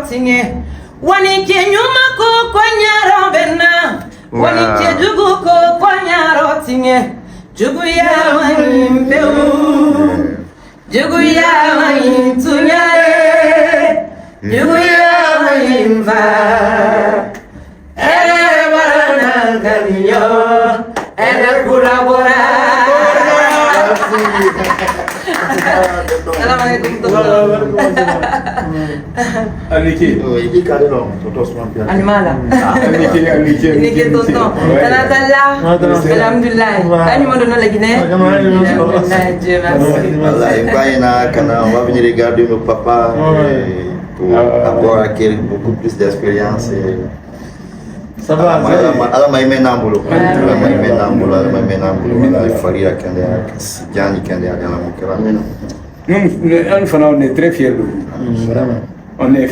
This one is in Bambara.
tiɲɛ. Wani cɛ ɲuman ko ko ɲarɔ bɛ na, wani cɛ jugu ko ko ɲarɔ tiɲɛ. Juguya man ɲi pewu, juguya man ɲi tuɲare, juguya man ɲi fa. Ɛrɛ bɔra n'an ka ɲɔ, ɛrɛ kura bɔra. Merci. Salam alaikum, tonton. Anike. Oui, i ka non, tonton Ousmane Piat. Animala. Anike, Anike. Nike, tonton. Tanatalla. Alhamdulillah. Ani mo dono la Guinée. Alhamdulillah, Dieu merci. Voilà, et quand on va venir regarder nos papas et pour avoir acquis beaucoup plus d'expérience. Et Ça va. Ala ma i mɛn n'an bolo, Ala ma i mɛn n'an bolo, Ala ma i mɛn n'an bolo. Ala ye fariya, kɛnɛya, jan ni kɛnɛya di Ala ma kɛra. Nous, nous, on est très fiers de vous. Vraiment. On est